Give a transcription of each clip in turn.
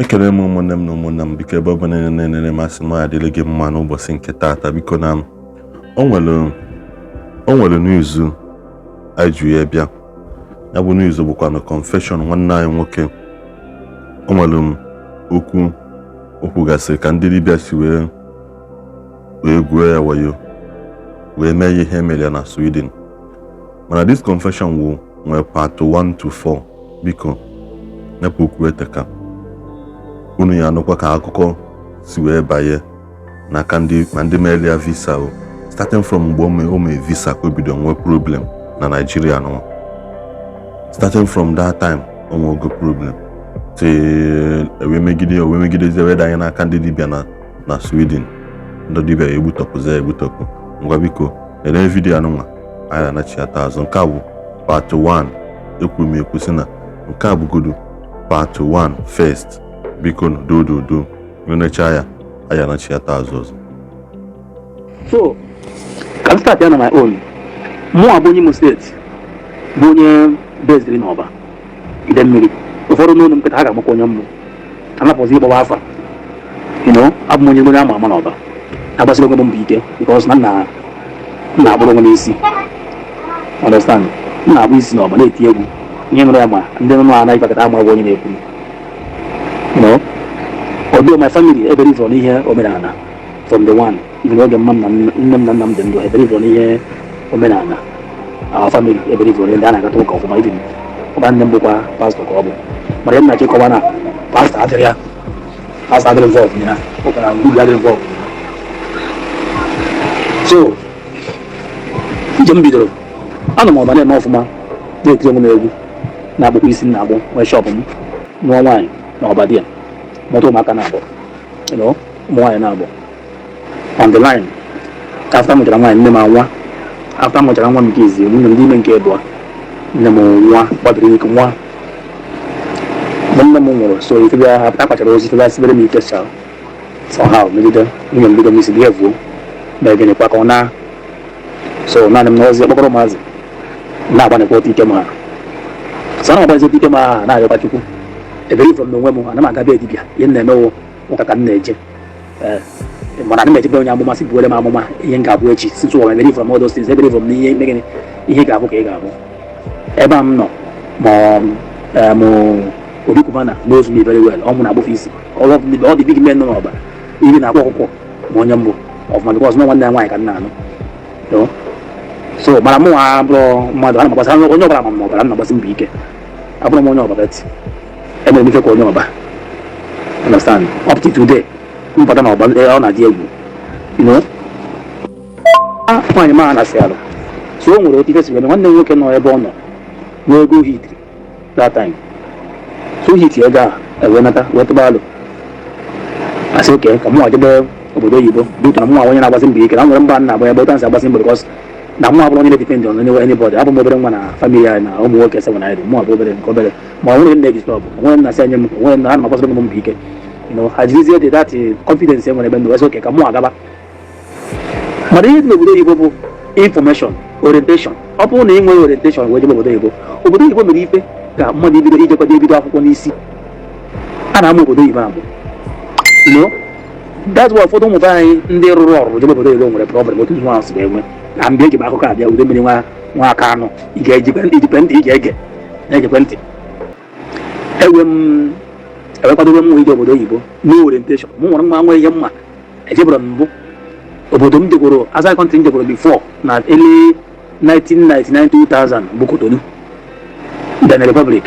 Ekele m ụmụnne m na ụmụnna m. Biko, ebe ọ bụla na-enere masị m, adịrị gị mma n'ụbọchị nke taata. Biko, na o nwere news anyị ji ya bịa. Ya bụ news bụkwa na confession nwanne anyị nwoke. O nwere m okwu o kwugasịrị ka ndị dibịa si wee gwuo ya wayo, wee mee ya ihe emere ya na Sweden. Mana this confession wụ nwee part 1 to 4. Biko, nyepụ okwu eteka unu ya anụkwa ka akụkọ si wee banye n'aka ndị ma ndị mere ya visa o, starting from mgbe o mee visa ka o bido nwee problem na Nigeria nọ. Starting from that time, o nwego problem till wee megide, wee megidezie, wee danye n'aka ndị dibịa na Sweden. Ndị dibịa egbutọpụzie egbutọpụ. Ngwa, biko, lelee video anụnwa, anyị na-anachiata azụ. Nke a bụ part 1. Ekwuru m ekwu sị na nke a bụgodu part 1 first. Biko, dododo nnecha ya, anyị anachiata azụ ọzọ. So ka m start ya na my own. Mụ abụ onye Imo Steeti, bụ onye beziri n'Ọba Idemmiri. Ụfọdụ n'ụlọ m nkịta ha ga-amakwa onye mmụ anapụzi ịkpọwa afa. Abụ m onye ama ama n'Ọba, agbasiri onwe m mbọ ike, because na nna m na-agbụrụ onwe m isi, understand? M na-agbụ isi n'Ọba, na-eti egwu. Ihe nụrụ ya ma ndị nọ anaghị kpakọta ama onye na-ekwu. Although my family ebelieve n'ihe omenala from the one, even oge mma m na nne m na nna m dị ndụ, ebelieve n'ihe omenala. Our family ebelieve n'ihe ndị a na-agata ụka ọfụma. Even ọba nne m bụkwa pastọ ka ọ bụ. Mana ihe m na-achọ ịkọwa na pastọ adịrị ya, pastọ adịrị involve ya, ụka na ngwuru adịrị involve. So njem bidoro, anọ m Ọba na-eme ọfụma, na-etiri onwe m egwu, na-akpụkwa isi m, na-agbụ, nwee shop m, nụọ nwaanyị na Ọba di ya, mụta ụmụaka na-abụ, ụmụ nwaanyị na-abụ on the line. After mụchara nwaanyị, nne m anwa. After mụchara nwa m nke izizi, nwunye m dị ime nke abụọ, nne m nwa gbabiri ike nwa. Mgbe nne m nwụrụ, so ife bịa akpachara ozi, ife bịa sibere m ike sa somehow megide nwunye m, bido m isi bịa vuo mee gịnị kwa ka ọ na. So naanị m na ozi kpọkọrọ ụmụazị na-agbanịkwa otu ike m ha. So ana m agbanịzi otu ike m ha, na-arịọkwa Chukwu ebere from n'onwe m. Ana m aga be dibịa, ihe m na-emewo ụka ka m na-eje. Ee, mana ana m ejebe onye amụma si buere m amụma ihe m ga-abụ echi. Since ụwa ebere from all those things, ebere from n'ihe ime gịnị, ihe ga-abụ ka ị ga-abụ. Ebe a m nọ ma m Obi Cubana knows me very well. Ọ mụ na-agbụfe isi all the big men nọ n'Ọba iri na-akpọ ọkụkọ ma onye mbụ ọfụma, because na nwanne ya nwaanyị ka m na-anụ. So mana mụ nwa abụrụ mmadụ ana m agbasa onye ọbụla ma m n'ọbara m na-agbasi mbọ ike. Abụrụ m onye Ọba, but emere m ife ka onye Ọba, understand? Up to today, mpụta na Ọba, ọ na-adị egwu. Nwaanyị ma na-asị alụ. So o nwere otu ife si wee mee. Nwanne m nwoke nọ ebe ọ nọ n'ego hitri that time, so hit ego a ewee nata wee tụba alụ, asị oke ka mụ jebe obodo oyibo. Due na mụ onye na-agbasi mbọ ike na nwere mba na-agba ebe otu agbasi mbọ, because na mụ abụrụ onye na-depend on anybody. Abụ m obere nwa na family anyị na ụmụ nwoke seven anyị dị. Mụ abụ obere nke obere, ma ọ nwere nne disturb onwere nna sị enye m onwere nna ana m agbasiri m mbọ ike. Ha jirizie dị that confidence e nwere ebe ndụ, esi oke ka mụ agaba. Mana ihe dị n'obodo oyibo bụ information, orientation. Ọ bụrụ na ị nweghị orientation wee jebe obodo oyibo, obodo oyibo mere ife ka mmadụ ibido ijekwado ebido akwụkwọ n'isi. A na-amụ obodo oyibo amụ. That's why ụfọdụ ụmụ be anyị ndị rụrụ ọrụ jebe obodo oyibo nwere problem. Otu nwa ahụ si wee nwee na mgbe eji m akụkọ abịa udo mmiri nwa nwa aka anụ, ị ga-ejikwe ntị, ị ga-ege na-ejekwe ntị. Ewe m ewekwadobe m ije obodo oyibo no orientation. Mụ nwere nwa nwe ihe mma ejebụrụ m mbụ obodo m jegoro outside country, m jegoro before na early 1999 2000 bụ Cotonou, Benin Republic.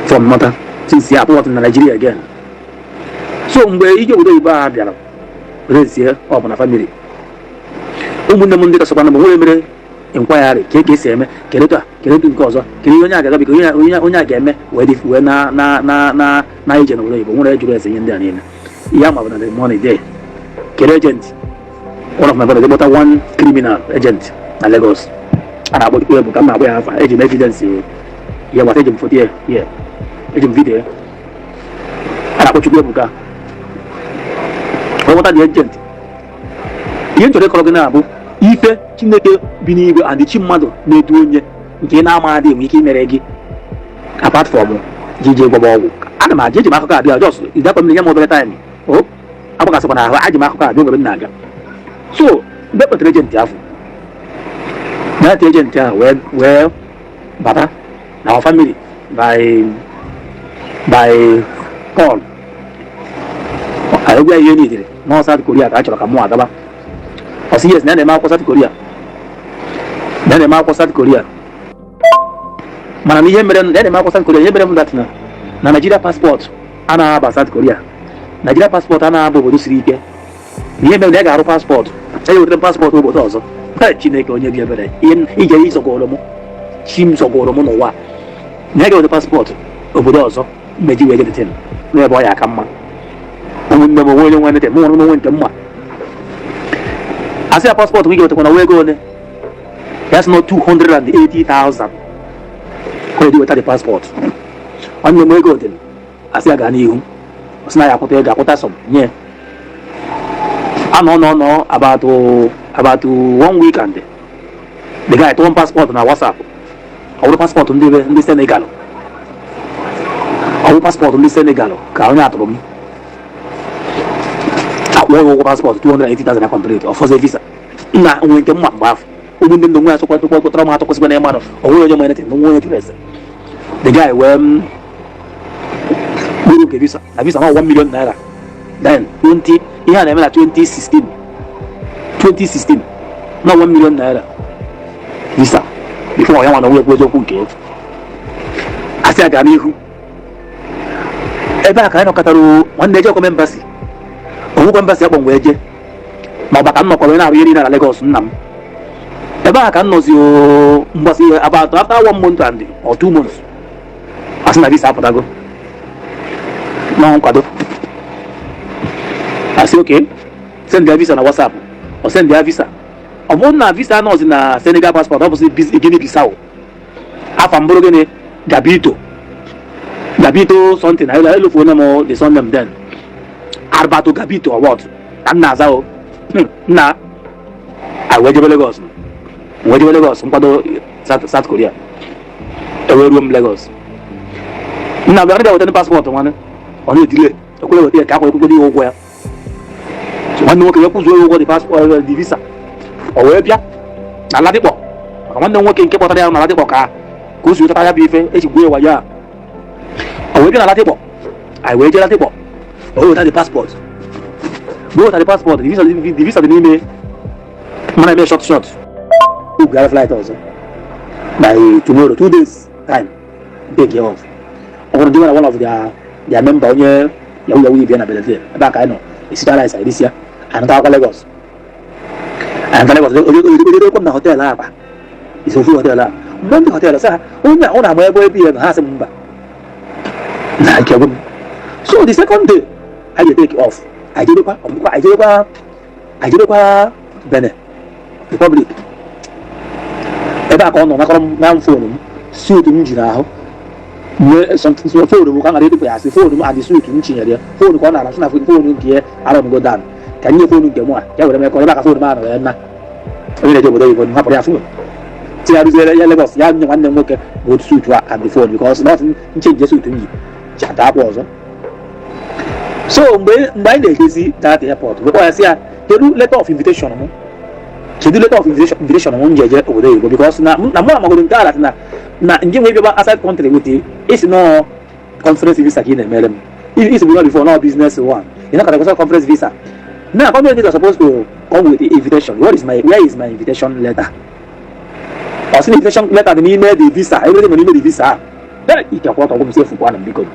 From Mata since ya apụwatụ na Nigeria again. So mgbe ije obodo oyibo a bịara rezie, ọ bụ na family ụmụnne m ndị kasịkwana m nwere mere inquiry ka esi eme kedu a, kedu nke ọzọ, kedu ihe onye a ga-agabiga, onye a ga-eme wee dị wee na ije n'obodo oyibo. Nwere jụrụ ese ihe ndị a niile. Ihe ama bụ na the money dey. Kedu agent? One of my brothers kpọta one criminal agent na Lagos a na-akpọ Chukwu Ebu ka m na-akpọ ya afa. Eji m evidence ihe gbasa, eji m foto ya ya, eji m video ya. A na-akpọ Chukwu Ebuka. Ọ nweta the agent. Ihe m chọrọ ịkọrọ gị na-abụ ife Chineke bi n'igwe and chi mmadụ na-edu onye nke ị na-ama adị enwe ike imere gị, apart from jije gwọba ọgwụ. A Ana m aja eji m akụkọ abịa jos idakwa mmiri nye m obere time o agbakasịkwa na ahụ aji m akụkọ abịa oge m na-aga. So mgbe kpọtara ejenti ahụ that ejenti ahụ wee bata na our family by call anyị gwa ihe niile na South Korea ka a chọrọ ka mụ agaba. Ọ sị yes, na ya na-eme akwụkwọ South Korea, na ya na-eme akwụkwọ South Korea, mana na ihe mere na ya na-eme akwụkwọ South Korea, ihe mere m that na Nigeria passport anaghị aba South Korea, Nigeria passport anaghị aba obodo siri ike, na ihe mere na ya ga-arụ passport, ya wetara m passport obodo ọzọ. Chineke onye bi ebere, ihe ije ịzọgoro m, chi m zọgoro m n'ụwa, na ya ga-eweta passport obodo ọzọ mmeji wee jedetin n'ebe ọ ya aka mma. Ụmụnne m, onwe onye nwe nete m nwere onwe nke mma asị ya passport m ga-ewetakwa na ego ole ya sị na 280,000 ka ọ weta the passport. Nwanne m, ego dị, asị ya gaa n'ihu, ọ sị na ya akwụta ego akwụta sọm nye anọ nọ nọ about one week and the guy tụọ m passport na WhatsApp. Ọ bụrụ passport ndị be ndị Senegal, ọ bụrụ passport ndị Senegal ka onye atụrụ m akwụọ ya ụgwọ passport 280,000 na complete ọfọzie visa nna onwe nke mma. Mgbe afọ ụmụnne m na onwe ya sọkwa tụkwa tụtara m atụkwasịkwa na ịmanụ onwe onye nwere na onwe onye jụrụ ese. The guy wee m gburu nke visa na visa na 1 million naira. Then 20 ihe a na-eme na 2016, 2016 na 1 million naira visa before ya nwa na onwe ekwu eziokwu nke ya asị ya gaa n'ihu. Ebe a ka anyị nọkọtara. Nwanne, eje ọkwa embassy, onwekwa embassy akpọ wee jee ma ọ baka nnọkọ wee na-arụ ihe niile na Lagos. Nna m, ebe a ka m nọzi o mgbasị about after one month and or 2 months, asị na visa apụtago nọ nkwado. Asị okay, send ya visa na WhatsApp. Ọ send ya visa, ọ bụrụ na visa nọzi na Senegal passport, ọ bụzi Guinea Bissau. Afa mbụrụ gịnị? Gabito, Gabito something. Na elofuo m the surname then, Alberto Gabito or what ka m na-aza o. Nna, I wee jebe Lagos, wee jebe Lagos nkwado South Korea. Ewee ruo m Lagos, nna bịa bịa weta passport. Nwanne, ọ na-etile ekwere weta ya ka akwa ekwekwe ya ụgwọ ya. So nwanne nwoke wee kwụzuo ya ụgwọ the passport, the visa. Ọ wee bịa na Ladipo maka nwanne m nwoke nke kpọtara ya na Ladipo ka o si wetara ya bụ ife eji gbuo ya wayo a. Ọ wee bịa na Ladipo, anyị wee jee Ladipo, o weta the passport. Mgbe o wetara the passport, the visa dị n'ime, mana eme short short ugara flight ọzọ by tomorrow, 2 days time, take care of. Ọ bụrụ ndị nwere one of their member onye yahoo yahoo bịa na Bellevue ebe a ka anyị nọ esicha rice erisia. Anyị nata akwa Lagos, anyị nata Lagos, onye m na hotel akpa isi ofu hotel a. Mgbe ndị hotel sị ha onye ọ na-ama ebe ebe ya na ha sị m mba na nke gwụ m. So the second day anyị take off, anyị jedekwa ọbụkwa anyị jedekwa Benin Republic. Ebe a ka ọ nọ nakọrọ m na phone m, suit m ji n'ahụ nwee something. Phone m ka a ghara ịtụpụ ya asị phone m and suit m chinyere ya phone ka ọ nara sị na phone nke ya arọmgo down ka nye phone nke mụ a ya were mekọ. Ebe a ka phone m anọ ya nna onye na-eje obodo oyibo, m hapụrụ ya phone si ya rụziere ya Lagos, ya nye nwanne m nwoke bụ otu suit a and the phone because not nchange suit m yi ji ata akwa ọzọ. So mgbe anyị na-ejezi that airport, wekwa ya sị ya, kedu letter of invitation m? Kedu letter of invitation m ji eje obodo oyibo? Because na mụ amagoro nke ala na nje nwee bịaba outside country with isi nọ conference visa ka ị na-emere m isi bụ before no business one, you know, ka conference visa. Now conference visa supposed to come with the invitation. What is my Where is my invitation letter? Ọ sị na invitation letter dị n'ime the visa, everything nọ n'ime the visa. Hey, ike akwụ ọtọ gwụ m si efukwa na m biko.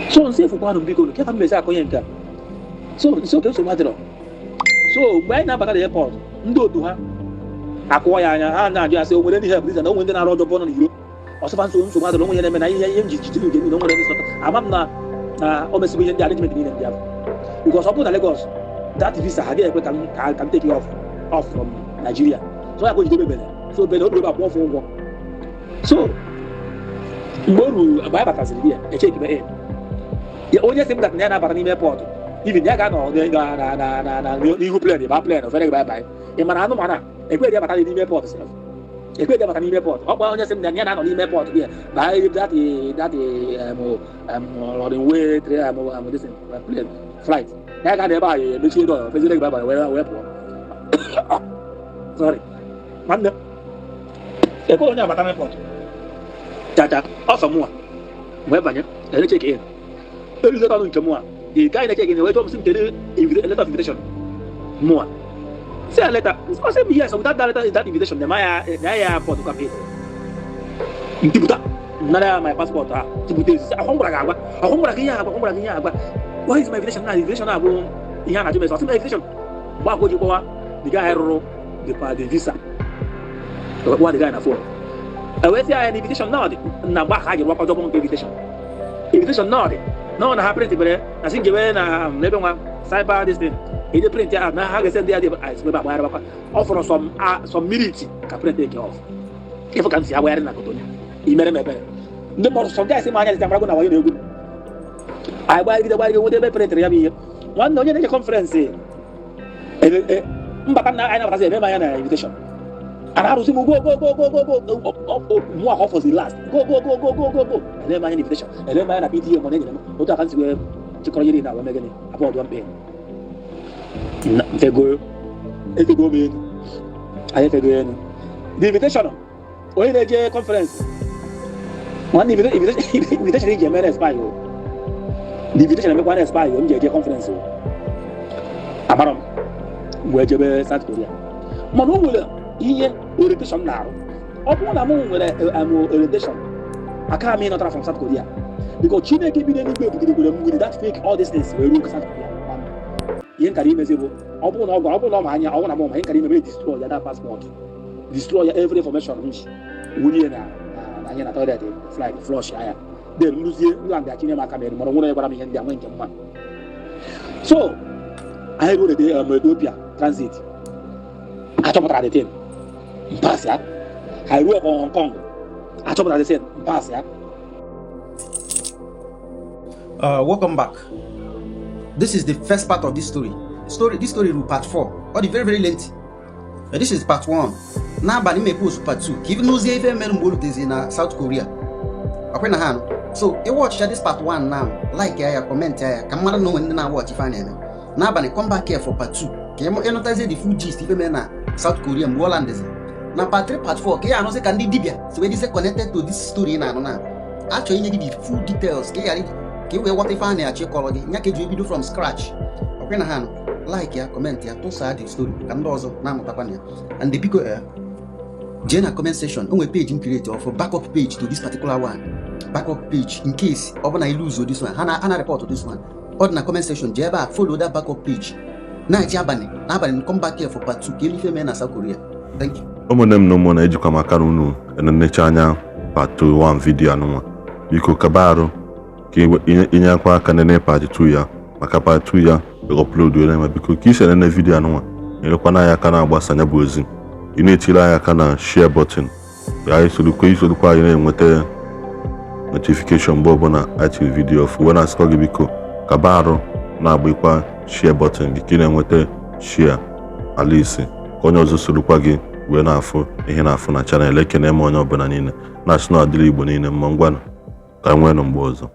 So nsị efukwa m biko nke ka m mezi akọnye nke a. So nsi oke nsogbu adịrọ. So mgbe anyị na-abata the airport, ndị otu ha akụọ ya anya, ha na-ajụ ya sị o nwere ndị help visa na onwe ndị na-arụ ọjọọ nọ n'iro ọsọfa. Nsogbu adịrọ, onwe ya na-eme na ihe m ji jijiri nke niile o nwere ndị sọta ama m na o mesigo ihe ndị arrangement niile ndị ahụ because ọ bụrụ na Lagos that visa ha ga-ekwe ka m take off from Nigeria. So ya ka o jidebe Bele. So Bele o ebe akwụ ọfụ ụgwọ. So mgbe o ruru, mgbe anyị bataziri ya echekebe in ya, onye sị m that na ya na-abata n'ime airport, even ya ga-anọ n'ihu plane ba plane ofere gị bye bye. Ị mara anụmanụ a ekweghị ya bata n'ime airport sef. Ekwe gị bata n'ime airport. Ọkwa onye sị m na ya na-anọ n'ime airport dị baa that runway three this thing, plane flight na ya ga na ebe a emechie door, fezire gị baba wee pụọ. Sorry, nwanne, ekwe onye abata n'airport chacha ọsọ mụnwa wee banye ere check in. Eruzie ọnụ nke mụnwa, the guy na check in wee jụọ m sị m kedu letter of invitation mụnwa. Say a letter, ọ sị m yes, without that letter, that invitation, na ya airport kwa pay. Ntipụta nara ya my passport ha tipụta ezi akwa ngwara gị agwa, akwa ngwara gị ihe agwa, akwa ngwara gị ihe agwa. Where is my invitation? Na invitation na-abụ ihe a na-ajụ m ese. Ọ sị m invitation mgbe akwa ji kpọwa the guy rụrụ the visa, kpọwa the guy na phone, ewee sị ya na invitation na ọ dị na mgbe ha ji rụọ ọjọọ nke invitation na ọ dị na ọ na ha print bere na sị njewe na n'ebe nwa cyber this thing eje print ya na ha ga-ese ndị ya dị ebe agbagharị bakwa. Ọ fọrọ some minutes ka print eke off. Ịfụ ka m si agbagharị na Cotonou, imere m ebere. Ndị mmadụ, some guys ma anya marago na wayo na-egwu. Anyị gbagharịgide gbagharịgide nweta ebe printịrị ya bụ ihe. Nwanne, onye na-eje conference mbata na anyị nabatazi eme m anya na invitation a na-arụzi m, go go go go go go, mụ ahụ for the last, go go go go go go go, ele m anya na invitation, ele m anya na PTA mọ na enyere m otu aka nsi wee chịkọrọ ihe niile na wee mee gịnị abụọ dụọ mkpe mfego efego m elu. Anyị efego elu the invitation. Onye na-eje conference, nwanne, invitation iji eme na expire o. The invitation emekwa na expire o. M ji eje conference o, amara m wee jebe South Korea, mana o nwere ihe orientation na-arụ. Ọ bụrụ na m nwere orientation aka m ịnọtara from South Korea, because Chineke bi n'eluigwe bugidekwere m with that fake all these things wee ruo South Korea. Ihe nkara imezi bụ, ọ bụrụ na ọ gwara, ọ bụrụ na ọ ma anya, ọ bụrụ na m ma ihe nkara ime mere, destroy ya that passport, destroy ya every information m ji wunye na anya na toilet flight, flush ya, then nrụzie nland achinye m aka mere mara nwere gwara m ihe ndị a nwee nke mma. So anyị ruo Ethiopia transit, achọpụtara the thing, mpass ya. Anyị ruo Hong Kong, achọpụtara the thing, mpass ya. Welcome back. This is the first part of this story. This story will part 4. Or the very very lengthy. This is part 1. N'abalị m post part 2. Ka even n'ozie ife mere mgbe o rutezi na South Korea. Ọkwe na ha nụ. So, ị watch this part 1 now, like ya, comment ya, ka mmadụ na onwe ndị na-watch ife a na-eme. N'abalị, come back here for part 2. Ka ịnụtazie the full gist ife mere na South Korea mgbe ọ landezi. Na part 3, part 4, ka ị anụzi ka ndị dibịa si wee dịzie connected to this story ị na-anụ na. Achọ inye gị the full details ka ị ghara ka ị wee ghọta ife a na-achọ ịkọrọ gị nya ka eji ebido from scratch. Ọkwe na ha nụ, like ya, comment ya, tụsaa the story ka ndị ọzọ na-amụtakwa na ya. And biko, jee na comment section, o nwere page m create of backup page to this particular one, backup page in case ọ bụ na ilu ụzọ this one ha na report this one. Ọ dị na comment section. Jee ebe a, follow that backup page. Na-eji abalị n'abalị, come back here for part 2 ka elu ife mee na South Korea. Thank you. Ụmụnne m na ụmụnna, ejikwa m aka na unu enenecha anya part 1 video anụnwa. Biko kaba arụ ka inye akwa aka nene part 2 ya, maka part 2 ya upload ole ma. Biko, ka isi enene video anụnwa, nyerekwana anyị aka na-agbasa ya bụ ozi. Ị na-etiri anyị aka na share button ya, isolukwa anyị na-enweta notification mgbe ọbụla anyị tiri video ọfụ. Wee na-asịkwa gị, biko kaba arụ na-agbakwa share button gị ka ị na-enweta share ala isi, ka onye ọzọ sorokwa gị wee na-afụ ihe na-afụ na channel. Ekene m onye ọbụla niile, na-asị na ọdịrị Igbo niile mma. Ngwanụ, ka anyị nwee nụ mgbe ọzọ.